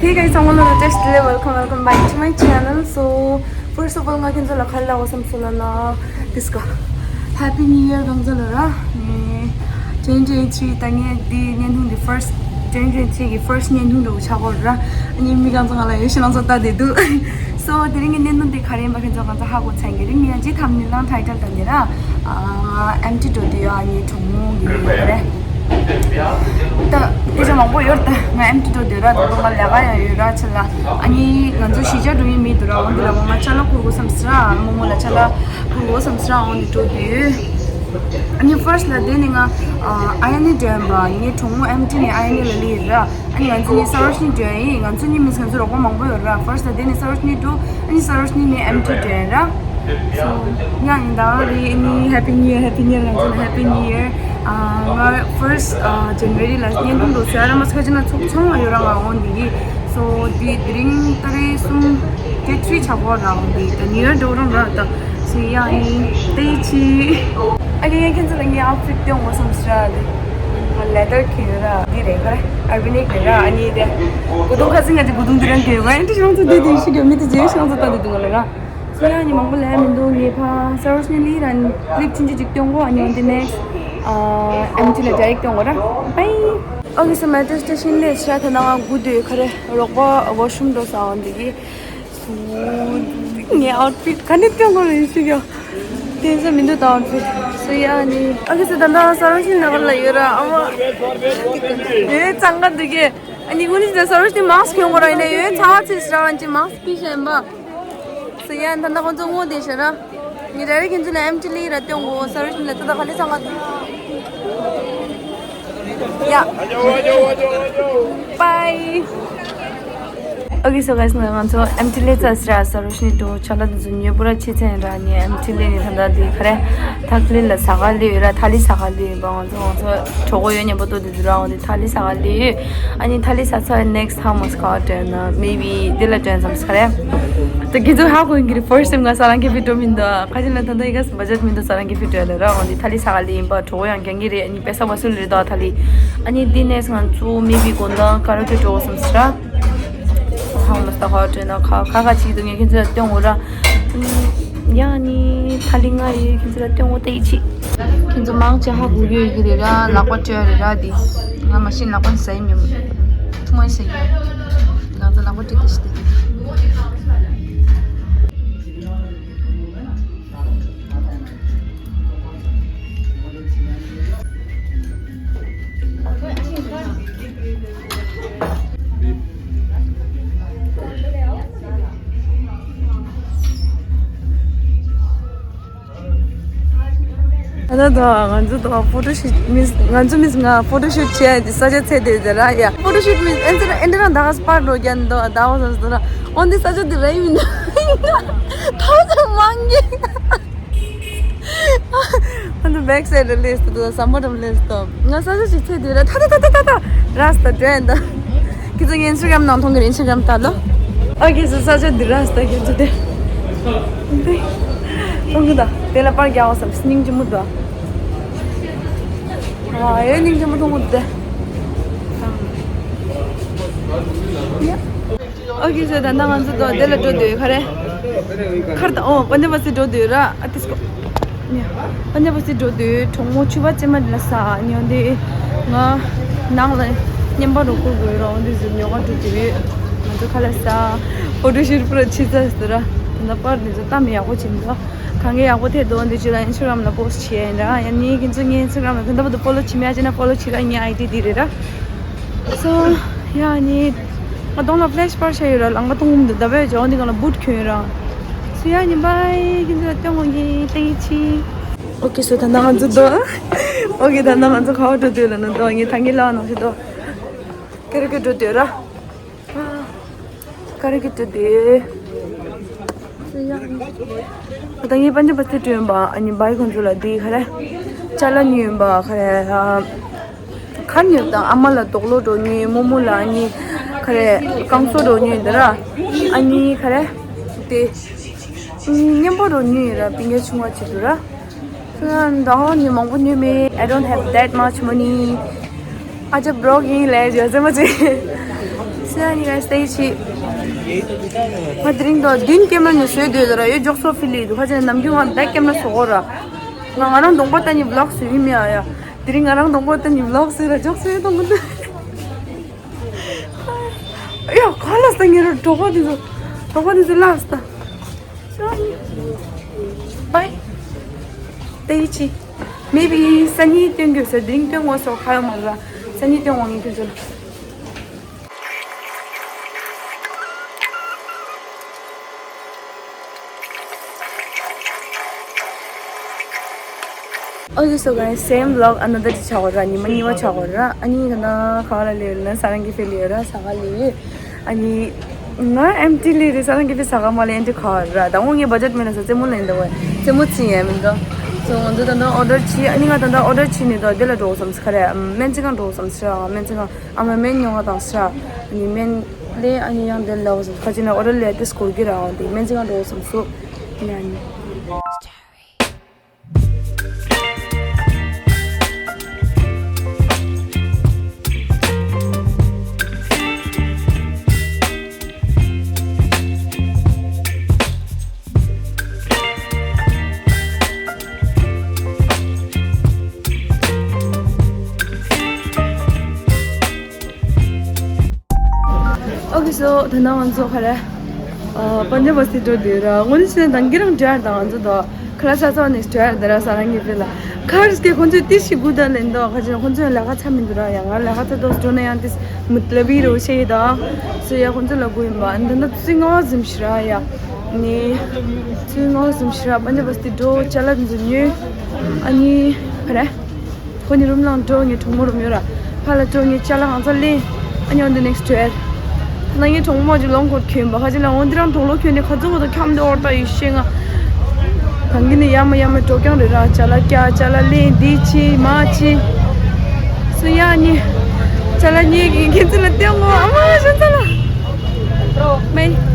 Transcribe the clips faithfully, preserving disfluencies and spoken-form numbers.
Hey guys, ཚང་མ་ལ་བཀྲ་ཤིས་བདེ་ལེགས། Welcome, welcome back to my channel. So, first of all, ང་ཁྱེད་ཚོ་ལ་ག་རེ་ལབ་དགོས་བསམ་སོང་ལབ་ན། This guy, Happy New Year གང་ཚོ་ལ་ར། ནི་twenty twenty-three ད་ངས་འདི་བརྙན་ཐུང་འདི་first, twenty twenty-three གི་first བརྙན་ཐུང་འདྲ་བོ་ཆགས་ཀྱི་ཡོད་ར། ཨ་ནི་མི་གང་ཚོ་ང་ལ་ཡོད་ཤི་ལང་ཚོ་ལྟ་བསྡད་འདུག So དེ་རིང་གི་བརྙན་ཐུང་འདི་ག་རེ་ཡིན་པ་ཁྱེད་ཚོ་གང་ཚོ་ཧ་གོ་ཚར་གི་རེད། ངས་ཇི་ཐམ་ནི་ལང་title དང་ནི་ར། ཨ་ང་ཨེམ་ཊི་འགྲོ་དུས་ཨ་ནི་གྲོགས་མོ་གི་རེད། ད་སྐད་ཆ་མང་པོ་ཡོད་རེད། ད་ང་ཨེམ་ཊི་འགྲོ་དུས་ར་ད་དུང་ང་ལས་ཀ་ཡང་ཡོད་ར་ཆེ་ལ། ཨ་ནི་ང་ཚོ་གཞིས་ཆགས་འགྲོ་ཡི་མི་འདུག་ར། འོན་ཏེ་ལ་ང་ཅ་ལག་བསྐུར་དགོས་བསམ་སི་ར། རྨོ་མོ་ལ་ཅ་ལག་བསྐུར་དགོས་བསམ་སི་ར། འོན་ཏེ་འགྲོ་དུས་ཨ་ནི་first ལ་དེ་ནི་ང་ཨ་ཡ་ནི་འགྲོ་ཡིན་པ། ངའི་གྲོགས་མོ་ཨེམ་ཊི་ནི་ཨ་ཡ་ནི་ལ་ལི་ཡིན་ར། ཨ་ནི་ང་ཚོ་གཉིས་ས་རོ་ཤི་ནི་འགྲོ་ཡིན། ང་ཚོ་གཉིས་མིན་ང་ཚོ་རོགས་པ་མང་པོ་ཡོད་ར། first ལ་དེ་ནི་ས་རོ་ཤི་ནི་འགྲོ། ཨ་ནི་ས་རོ་ཤི་ནི་ནི་ཨེམ་ཊི་འགྲོ་ཡིན་ར། So ཡང་ཡིན་ད་རེད། ཨ་ནི་Happy New Year, Happy New Year ང་ཚོ་ལ་Happy New Year། ཨ་ང་first ཨ་January ལ་བརྙན་ཐུང་འགྲོ་ཟེར་ར་མ་ཚོ་ཁ་ཅིག་ན་ཚོགས་ཚོང་ལ་ཡོད་ར། ང་འོང་འདི་གི། So དེ་དེ་རིང་ཏ་རིག་གསུམ་དེ་ཚོའི་ཆག་པོ་རང་དེ་ད་ཉི་ཡར་འགྲོ་རང་ར་ད། So ཡང་ཡིན་ཏེ་ཆི། ཨ་ཀེ་ཡང་ཁྱེད་ཚོ་ལ་ངའི་outfit སྟོན་དགོས་བསམ་སི་ར། དེ་ང་leather གྱོན་ར། འདི་རེད་ག་རེ་Urbanic རེད་ར། ཨ་ནི་དེ་གུ་དུང་ཁ་སིང་ང་ཅིག་གུ་དུང་འདི་རང་གྱོན་ང་ཨེ་འདྲ་ཤང་ཚོ་དེ་དེ་ཤི་གྱོན་མི་དེ་ཇེ་ཤང་ཚོ་ལྟ་དེ་དུང་ང་ལ་ར། So ཡང་ཉི་མང་པོ་ལས་མི་འདུག་ངའི་ཕ་ས་རོ་ཤི་ནི་ལི་ར་clip ཆུང་ཆུང་ཅིག་སྟོན་དགོས། ཨ་ནི་འོན་ཏེ་next ཨ་ཨེམ་ཊི་ལ་direct སྟོན་དགོས་ར། Bye. Okay, so metro station ལས་ཤ་ཐ་ན་ང་སྒུག་དུས་ག་རེ་རོགས་པ་washroom འགྲོ་ས་འོང་འདི་གི། So ངའི་outfit ག་ནས་སྟོན་དགོས་རེད་ཤི་གྱོ། དེ་ཚོ་མི་འདུག་ད་outfit། So ཡང་ནི་ཨ་ཁི་སི་ད་ལྟ་ས་རོ་ཤི་ནི་ནག་ལ་ཡོད་ར། ཨ་མ་ཡོད་གཙང་ག་འདུག་གི། ཨ་ནི་ཀུན་ནི་ས་རོ་ཤི་ནི་mask གྱོན་དགོས་ར། ཡིན་ན་ཡོད་ཚ་བ་ཚེ་སི་ར་ཨན་ཅི་mask ཕི་ཤན་པ། So ཡང་ད་ལྟ་ཁོང་ཚོ་ངོ་དེ་ཤ་ར། ངས་direct ཁྱེད་ཚོ་ལ་ཨེམ་ཊི་ལི་ར་སྟོན་དགོས། ས་རོ་ཤི་ནི་ལ་ད་ལྟ་ག་ལེ་ཚང་ག་འདུག Yeah. Bye. Okay, so guys, ང་ཚོ་ཨེམ་ཊི་ལི་ཚ་སི་ར། ས་རོ་ཤི་ནི་འགྲོ་ཆ་ལ་འདི་ཚོ་ཉོས་པོ་ར་ཆེ་ཚན་ར། ནི་ཨེམ་ཊི་ལི་ནི་ད་ལྟ་འདི་ག་རེ་ཐག་ལི་ལ་ཟ་ག་ལི་ཡོད་ར། ཐ་ལི་ཟ་ག་ལི་ཡོད་པ། ང་ཚོ་ང་ཚོ་གྲོགས་པོ་ཡོད་མཉམ་པོ་ཏོ་འདི་ཚོ་ར། འོ་འདི་ཐ་ལི་ཟ་ག་ལི་ཡོད། ཨ་ནི་ཐ་ལི་ཟ་ཚ་next time must go out and uh, maybe འདི་ལ་ཏྲན་ཙམ་ཟ་ག་རེ། ད་ཁྱེད་ཚོ་ཧ་གོ་ཡིན་གི་རེད། first time ང་ས་རང་གི་ཕི་འགྲོ་མི་འདུག་ཁ་ཅིག་ལ་ད་ལྟ་ཡི་ག་budget མི་འདུག་ས་རང་གི་ཕི་འགྲོ་ལ་ར། འོ་འདི་ཐ་ལི་ཟ་ག་ལི་ཡིན་པ། གྲོགས་པོ་ཡང་རྒྱང་གི་རེད། ཨ་ནི་པེ་ས་བ་སུ་ལི་རེད་ད་ཐ་ལི། ཨ་ནི་འདི་next ང་ཚོ་maybe དགོང་དག་ཀ་ར་ཨོ་ཀེ་འགྲོ་བསམ་སི་ར། ཧང་མ་སྟ་ཧོ་ཏྲེ་ན་ཁ་ཁ་ཁ་ཅིག་ཏུ་ངས་ཁྱེད་ཚོ་ལ་སྟོན་འོ་ར། ཡང་ནི་ཐ་ལི་ང་ཡོད། ཁྱེད་ཚོ་ལ་སྟོན་འོ་ཏེ་ཡི་ཆི། ཁྱེད་ཚོ་མང་ཆེ་ཧ་གོ་གི་ཡོད་ཀྱི་རེད་ར། ལག་པ་བྲོས་རེད་ར། འདི་ང་མ་ཤིན་ལག་པ་ཟ་ཡི་མི་ཐུ་མ་ཟ་ཡི། ང་ཚོ་ལག་པ་བྲོས་ཏེ་ཤི་ཏེ། ཨ་ད་ད་ང་ཚོ་ད་photo shoot means ང་ཚོ་means ང་photo shoot བྱས་ཏེ་ས་ཆ་ཚད་དེ་དེ་ར་ཡ། photo shoot means ཨེ་འདི་ཨེ་འདི་རང་ད་ག་spot འགྲོ་རྒྱ་འདོ་ད་འོ་ཟ་ཟ་ར། འོན་ཏེ་ས་ཆ་དེ་ར་ཡིན་མིན་ད་ད་མང་གི། ཨ་ནི་back side ལ་སླེབས་སོང་། ད་ཟམ་པ་འགྲམ་སླེབས་སོང་། ང་ས་ཆ་ཞིག་ཚེ་དུས་ར་ཐ་ཐ་ཐ་ཐ་ཐ་ར་སྟ་དྲན་ད། ཁྱེད་ཚོ་ངའི་Instagram ནང་མཐོང་གི་རེད། Instagram ལྟ་ལོ། ཨ་ཁྱེད་ཚོ་ས་ཆ་འདི་ར་སྟ་ཁྱེད་ཚོ་དེ། དེ་མཐོང་གི་ད། དེ་ལ་པར་རྒྱག་འོ་བསམ་སྙིང་རྗེ་མོ་འདུག་ཨ་ཡ་སྙིང་རྗེ་མོ་མཐོང་གི་འདུག་དེ། ཨོ་ཁེ་ཟེར། ད་ལྟ་ང་ཚོ་དོ་དེ་ལ་འགྲོ་འདོད་ཡོད། ག་རེ། ཁར་ད་ཨོ་པན་ཇ་བ་སི་འགྲོ་འདོད་ར། ཨ་ཏིས་གོ། པན་ཇ་བ་སི་འགྲོ་འདོད། གྲོགས་མོ་ཕྱུ་པ་ཅན་མ་ལ་ས་ཉོ་འདི། ང་ནང་ལ་བརྙན་པར་རོགས་སྐུར་དགོས་ར། འོ་འདི་ཟེར་ཉོ་ག་འགྲོ་འདོད་ཡོད། ང་ཚོ་ཁ་ལ་ས་ཕོ་ཊོ་ཤུ་ཊི་པུ་ར་ཆི་ཚ་ཟེར་ར། ད་ལྟ་པར་འདི་ཚོ་གཏམ་ཡག་པོ་བྱིན་འདུག་གང་ག་ཡག་པོ་ཐེབས་འདུག་འདི་ཚོ་ལ་Instagram ལ་post བྱས་ཡིན་ར། ཡང་ནི་ཁྱེད་ཚོ་ངའི་Instagram ལ་ད་ལྟ་བར་དུ་follow བྱེད་མེད་ཡ་བྱས་ན་follow བྱེད་ར། ངའི་ཨའི་ཌི་འདི་རེད་ར། So ཡ་ནི་ང་གདོང་ལ་flash པར་བྱས་ཡོད་ར། ལང་ཀ་གཏོང་གི་མི་འདུག་ད་བས་ཇོ་འདི་ག་ལ་boot གྱོན་ཡོད་ར། So ཡ་ནི bye། ཁྱེད་ཚོ་ལ་སྟོན་དགོས་ཀྱི། Thank you། Okay, so ད་ནང་ང་ཚོ་དོ། Okay, ད་ནང་ང་ཚོ་ག་བ་འགྲོ་འདོད་ལ་ན་དོ། ངས་ད་ངའི་ལ་ནང་ཞིག་དོ། ཀེ་རེ་ཀེ་འགྲོ་འདོད་ར། ཀ་རེ་ཀེ་འགྲོ་འདོད། ད་ངའི་པན་ཇ་བ་སི་འགྲོ་ཡོང་པ། ཨ་ནི་བའི་ཁོང་ཚོ་ལ་འདི་ག་རེ། ཅ་ལག་ཉོས་ཡོང་པ་ག་རེ། ཁ་ཉོས་དང་ཨ་མ་ལ་དོག་ལོ་འགྲོ་ཉོས། རྨོ་མོ་ལ་ཨ་ནི་ག་རེ་བསྐང་གསོ་འགྲོ་ཉོས་འདི་ར། ཨ་ནི་ག་རེ་དེ་མཉམ་པོ་འགྲོ་ཉོས་ཡོད་ར། པིན་ཀེ་ཆུང་བ་ཅིག་འདུག་ར། ཁྱོད་ད་ཧོ་ཉོས་མང་པོ་ཉོས་མེད། I don't have that much money. ཨ་ཅག་broke ཡིན་ལས་ཡོད་ཟེར་མ་ཅིག So ཡ་ནི་ག་སྟེ་ཆི། ང་དེ་རིང་དོ་བདུན་ཀེམ་ར་ནས་བཟོས་སྡོད་ཟེར་ར་ཡོད་འཇོག་སོ་ཕི་ལི་འདུག་ཁ་ཅན་ནམ་རྒྱུན་ང་ད་ཀེམ་ར་བཟོ་གོ་ར། ང་ང་རང་གདོང་པ་ལྟ་ནི་བི་ལོག་བཟོས་ཡིན་མེད་ཨ་ཡ། དེ་རིང་ང་རང་གདོང་པ་ལྟ་ནི་བི་ལོག་བཟོས་ར་འཇོག་སོ་ཡོད་དང་མི་འདུག་ཡ་ག་ལ་ས་ངེ་ར་གྲོགས་པོ་དེ་ཚོ། གྲོགས་པོ་དེ་ཚོ་ལ་ས། Bye. ཏེ་ཡི་ཆི། Maybe སང་ཉིན་སྟོན་དགོས་ཟེར་དེ་རིང་སྟོན་དགོས་སོ་ཁ་ཡོད་མ་ར། སང་ཉིན་སྟོན་དགོས་ངེས་ཁྱོད་ཚོ་ལ། Okay, so guys, same vlog another day ཆགས་པ་ར། ཉི་མ་གཉིས་པ་ཆགས་པ་ར། ཨ་ནི་ད་ནི་ག་བ་ལ་སླེབས་ཡོད་ལབ་ན་ས་རང་གི་ཕི་ལ་ཡོད་ར། ས་ག་ལ་ཡོད། ཨ་ནི་ང་ཨེམ་ཊི་ལ་རེད། ས་རང་གི་ཕི་ས་ག་མ་ལ་ཨེམ་ཊི་ག་བ་ར། ད་འོ་ངའི་བ་ཇེཊ་མེད་ན་ས་རྩེད་མོ་ལེན་འདུག་བས། རྩེད་མོ་རྩེ་ཡས་མི་འདུག་སོ་ང་ཚོ་ད་ནི་ཨོ་ཌར་བྱས། ཨ་ནི་ང་ད་ནི་ཨོ་ཌར་བྱས་ནས་ད་དེ་ལ་འགྲོ་བསམ་ས། ག་རེ་སྨན་རྩིས་ཁང་འགྲོ་བསམ་ས་ར། སྨན་རྩིས་ཁང་ཨ་མ་སྨན་ཉོ་བ་དང་ས་ར། ཨ་ནི་སྨན་ལས་ཨ་ནི་ཡང་དེ་ལ་བསམ་ས། ཁ་ཅིག་ན་ཨོ་ཌར་ལས་དེ་སྐོར་གི་ར། འོ་དེ་སྨན་རྩིས་ཁང་འགྲོ་བསམ་སོ། ཡ་ནི། Okay, so ད་ནང་ང་ཚོ་ག་རེ། ཨ་པན་ཇབ་བ་སི་ཊི་འགྲོ་འདོད་ར། དངོས་གནས་བཤད་ན་ད་གིན་རང་འགྲོ་ཡ་ར། ད་ང་ཚོ་ད་ཁ་ལ་ས་ཚོ་ནས་འགྲོ་ཡ་ར། ད་ར་ས་རང་གི་ཕི་ལ་ཁར་སྐད་ཁོང་ཚོས་ཏི་ཤི་གུ་ད་ལེན་ད། ཁ་ཅིག་ཁོང་ཚོས་ལས་ཀ་ཚ་མི་འདུག་ར། ཡ་ང་ལས་ཀ་ཚ་དོ་འགྲོ་ན་ཡང་ཏི་མུ་ཏ་ལ་བི་རོ་ཤེ་ཡི་ད། སོ་ཡ་ཁོང་ཚོ་ལ་གུ་ཡིན་པ་འདི་ན་ཚུ་ང་བ་ཟིམ་ཤི་ར་ཡ། ནི་ཚུ་ང་བ་ཟིམ་ཤི་ར། པན་ཇབ་བ་སི་ཊི་འགྲོ། ཅ་ལག་འཛུལ་ཉོས། ཨ་ནི་ག་རེ། ཁོ་ནི་རུམ་ལ་འགྲོ། ངའི་གྲོགས་མོ་རུམ་ཡོད་ར། ཕ་ལ་འགྲོ། ངའི་ཅ་ལག་གང་ཚ་ལེན། ཨ་ནི་on the next tour། ད་ངའི་གྲོགས་མོ་ཅིག་ལོང་ཀོཊ་གྱོན་པ། ཁ་ཅིག་ལ་འོ་འདི་རང་གྲོགས་ལོ་གྱོན་ནས་ཁ་ཚུགས་པ་དང་འཁྱམ་དེ་འོར་ད་ཡི་ཤེས་ང་། གང་གི་ནི་ཡ་མ་ཡ་མ་འགྲོ་རྐྱང་རེད་ར། ཅ་ལག་རྒྱག་ཅ་ལག་ལེན། འདི་བྱེད་མ་བྱེད། སུ་ཡ་ནི། ཅ་ལག་ཉེ་གི་ཁྱེད་ཚོ་ལ་སྟོན་གོ། ཨ་མ་ཤ་ཚ་ལ། མེ།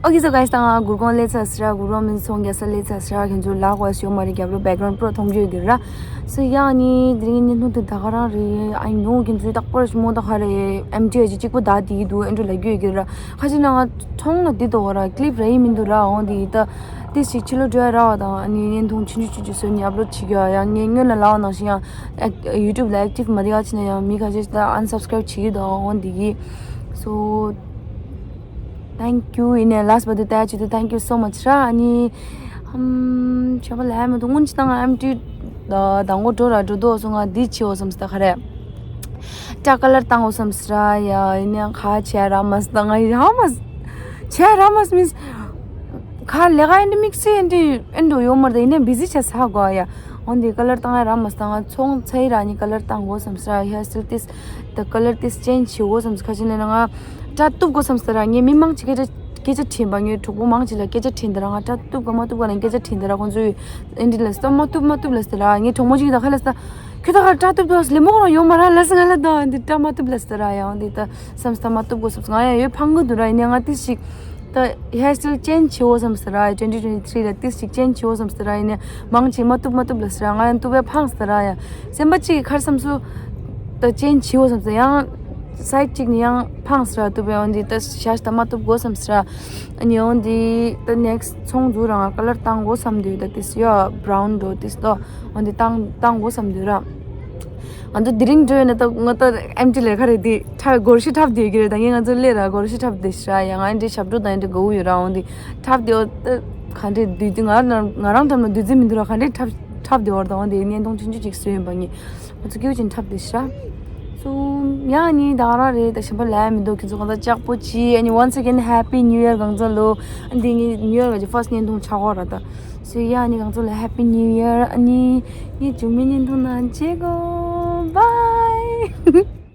Okay, so guys, ད་ང་གུར་གོང་སླེབས་ཚར་ཟེར་ར། གུར་གོང་མིན་ཚོང་རྒྱག་ས་སླེབས་ཚར་ཟེར་ར། ཁྱེད་ཚོ་ལག་པ་ཞོ་མ་རེད། རྒྱབ་ལོགས་བེག་རོན་པོ་མཐོང་རྒྱུ་ཡོད་ཀྱི་ར། སོ་ཡ་ནི་དེ་རིང་གི་བརྙན་ཐུང་དེ་ད་ག་རང་རེད། I know ཁྱེད་ཚོས་རྟག་པར་ཞུ་མོ་ད་ག་རེད། ཨེམ་ཊི་ཨེ་ཅིག་གཅིག་པོ་ད་དེ་ཡི་འདུག་ཨེ་འགྲོ་ལ་རྒྱུ་ཡོད་ཀྱི་ར། ཁ་ཅིག་ན་ང་མཐོང་ན་དེ་དོ་ར་ཀི་ལིབ་ར་ཡི་མི་འདུག་ར། འོང་དེ་ཡི་ད་དེ་ཞིག་ཕྱི་ལོ་འགྲོ་ཡ་ར་བ་དང་ཨ་ནི་བརྙན་ཐུང་ཆུང་ཆུང་ཆུང་ཆུང་བཟོས་ནས་ཨབ་ལོཌ་བྱེད་རྒྱུ་ཡ། ཡང་ངས་སྔོན་ལ་ལབ་པ་ནང་བཞིན་ཡང་ཡུ་ཊུབ་ལ་ཨེག་ཊིབ་མ་བསྡད་ཡ་ཕྱིན་ན་ཡང་མི་ཁ་ཤས་ཤིག་ད་ཨན་སབ་སི་ཀ་རེབ་བྱེད་ཀྱི་འདུག་འོང་དེ་གི། སོ། Thank you. ཡིན་ནའི་last but the thank you, thank you so much ར། ཨ་ནི་ཨམ་ཆོས་པ་ལ་ཡ་མི་འདུག་སྔོན་ཅི་ད་ང་ཨེམ་ཊི་ད་དང་པོ་འགྲོ་ར་འགྲོ་དོ་སོང་། ང་འདི་བྱེད་འོ་བསམ་སི་ད་ག་རེ། སྐྲ་ཀ་ལར་བཏང་འོ་བསམ་སི་ར་ཡ། ཡིན་ནའི་ག་བྱས་ར་མ་སི་ད་ང་ཡ་མ་སི་བྱས་ར་མ་སི་མིན་སི། ག་ལས་ཀ་ཨེ་འདྲ་དམིགས་བསལ་ཨེ་འདྲ་ཨེ་འདྲ་ཡོད་མ་རེད། ཡིན་ནའི་བི་ཟི་བྱས་ཚར་དགོས་ཡ། འོན་ཏེ་ཀ་ལར་བཏང་ཡ་ར་མ་སི་ད་ང་ཚོང་ཚ་ཡི་ར་ནི་ཀ་ལར་བཏང་འོ་བསམ་སི་ར། ཧེར་སི་ཊལ་ཏིས་ད་ཀ་ལར་ཏིས་ཅེན་ཇི་བྱེད་འོ་བསམ་སི། ཁ་ཅིག་ལས་ན་ང་སྐྲ་གཏུབ་དགོས་བསམ་སི་ར། ངས་མི་མང་ཆེ་སྐད་ཆ་སྐད་ཆ་དྲིས་པ། ངའི་གྲོགས་པོ་མང་ཆེ་ལ་སྐད་ཆ་དྲིས་འདི་ར། ང་སྐྲ་གཏུབ་ག་མ་གཏུབ་ག་ལ་སྐད་ཆ་དྲིས་འདི་ར། ཁོང་ཚོས་ཨེ་འདྲ་ལ་སི་ད་མ་གཏུབ་མ་གཏུབ་ལ་སི་ར། ངའི་གྲོགས་མོ་ཅིག་ད་ཁ་ལ་སི་ད་ཁྱོད་ད་ཁ་སྐྲ་གཏུབ་དོ་ལེ་མོ་རང་ཡོད་མ་ར་ལ་སི་ང་ལ་ད་འདི་སྐྲ་མ་གཏུབ་ལ་སི་ར་ཡ། འོན་ཏེ་ད་བསམ་སི་ད་མ་གཏུབ་དགོས་བསམ་སི། ང་ཡང་ཡོད་ཕང་གི་འདུག་ར། ཡིན་ནའི་ང་ཏིས་ཞིག་ད་ཧེར་སི་ཊལ་ཅེན་ཇི་བྱེད་འོ་བསམ་སི་ར། ཊུ་ཝེན་ཊི་ཊུ་ཝེན་ཊི་ཐི་རི་ལ་ཏིས་ཞིག་ཅེན་ཇི་བྱེད་འོ་བསམ་སི་ར། ཡིན་ནའི་མང་ཆེ་མ་གཏུབ་མ་གཏུབ་ལ་སི་ར། ང་ཡང་གཏུབ་པའི་ཕང་སི་ར་ཡ། སེམས་པ་གཅིག་གི་ཁར་བསམ་སུ་ད་ཅེན་ཇི་བྱེད་འོ་བསམ་སི། ཡང་སའི་ཌི་གཅིག་ནས་ཡང་ཕང་སི་ར་གཏུབ་པའི། འོན་ཏེ་ད་ཤ་ཤ་ད་མ་གཏུབ་དགོས་བསམ་སི་ར། ཨ་ནི་འོན་ཏེ་ད་ནེག་སི་ཊི་ཚོང་འཛུགས་ར་ང་ཀ་ལར་བཏང་དགོས་བསམ་འདུག་ད་ཏིས་ཡ་བྷ་རའུན་འགྲོ་ཏིས་ད། འོན་ཏེ་བཏང་བཏང་དགོས་བསམ་འདུག་ར། ང་ཚོ་དེ་རིང་འགྲོ་ཡོད་ན་ད་ང་ད་ཨེམ་ཊི་ལས་ཀ་རེད། དེ་འཁྲབ་སྒོར་གཞས་འཁྲབ་བསྡད་ཀྱི་རེད། ད་ངས་ང་ཚོ་སླེབས་ར་སྒོར་གཞས་འཁྲབ་བསྡད་ཤག་ར་ཡ། ང་འདྲའི་ཞབས་བྲོ་དང་འདྲ་དགའ་བོ་ཡོད་ར། འོན་ཏེ་འཁྲབ་བསྡད་འོ་ད་ག་འདྲ་བསྡད་དུས་ང་རང་ང་རང་འཁྲབ་ན་བདུད་རྩི་མི་འདུག་ར། ག་འདྲ་འཁྲབ་འཁྲབ་བསྡད་འོ་ད། འོན་ཏེ་བརྙན་ཐུང་ཆུང་ཆུང་ཅིག་བཟོས་ཡིན་པ། ངས་ང་ཚོ་སྐྱིད་པོ་ཅིག་འཁྲབ་བསྡད་ཤག་ར། སོ་ཡ་ནི་ད་ག་རང་རེད། ད་གཞན་པ་ལས་མི་འདུག་ཁྱེད་ཚོ་གང་ལྟར་ལྕགས་པོ་གྱིས། ཨ་ནི་once again happy new year གང་ཚ་ལོ། ཨ་འདི་ངའི་ནིའུ་ཡར་ག་ཅིག་ཕར་སི་ཊི་བརྙན་ཐུང་ཆགས་འོ་ར་ད། སོ་ཡ་ནི་གང་ཚ་ལོ་happy new year། ཨ་ནི་ངའི་ཇུ་མི་བརྙན་ཐུང་ནང་མཇལ་གོ། Bye.